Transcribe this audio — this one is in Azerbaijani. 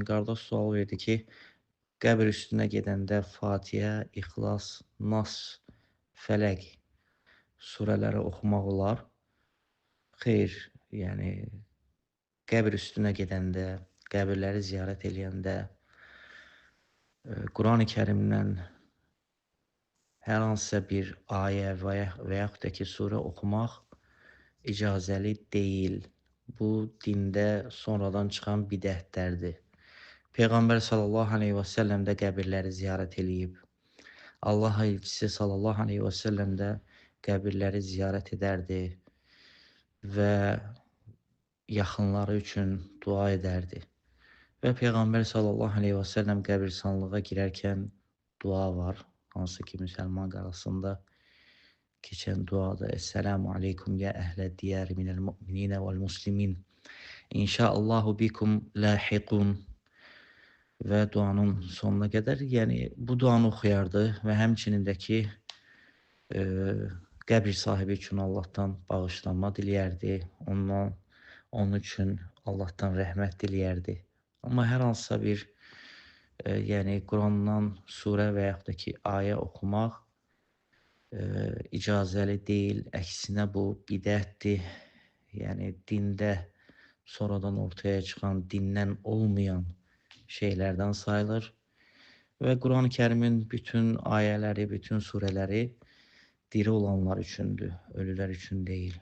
Qardaş sual verdi ki, qəbir üstünə gedəndə Fatihə, İxlas, Nas, Fələq surələri oxumaq olar? Xeyr, yəni qəbir üstünə gedəndə, qəbirləri ziyarət eləyəndə Qurani Kərimdən hər hansısa bir ayə və yaxud da ki, surə oxumaq icazəli deyil. Bu dində sonradan çıxan bidətlərdir. Peyğəmbər sallallahu əleyhi və səlləm də qəbirləri ziyarət eləyib. Allah elçisi sallallahu əleyhi və səlləm də qəbirləri ziyarət edərdi və yaxınları üçün dua edərdi. Və Peyğəmbər sallallahu əleyhi və səlləm qəbirstanlığa girərkən dua var, hansı ki, müsəlman arasında keçən duadır. Esselamu aleykum ya əhlə diyar minəl mu'minina vəl muslimin. İnşaallahu bikum lahiqun. Və duanın sonuna qədər, yəni bu duanı oxuyardı və həmçinin də ki, qəbir sahibi üçün Allahdan bağışlanma diləyərdi, onun üçün Allahdan rəhmət diləyərdi. Amma hər hansısa bir, yəni Qurandan surə və yaxud da ki, ayə oxumaq icazəli deyil, əksinə bu bidətdir. Yəni dində sonradan ortaya çıxan, dindən olmayan şeylərdən sayılır və Quran-ı Kərimin bütün ayələri, bütün surələri diri olanlar üçündür, ölülər üçün deyil.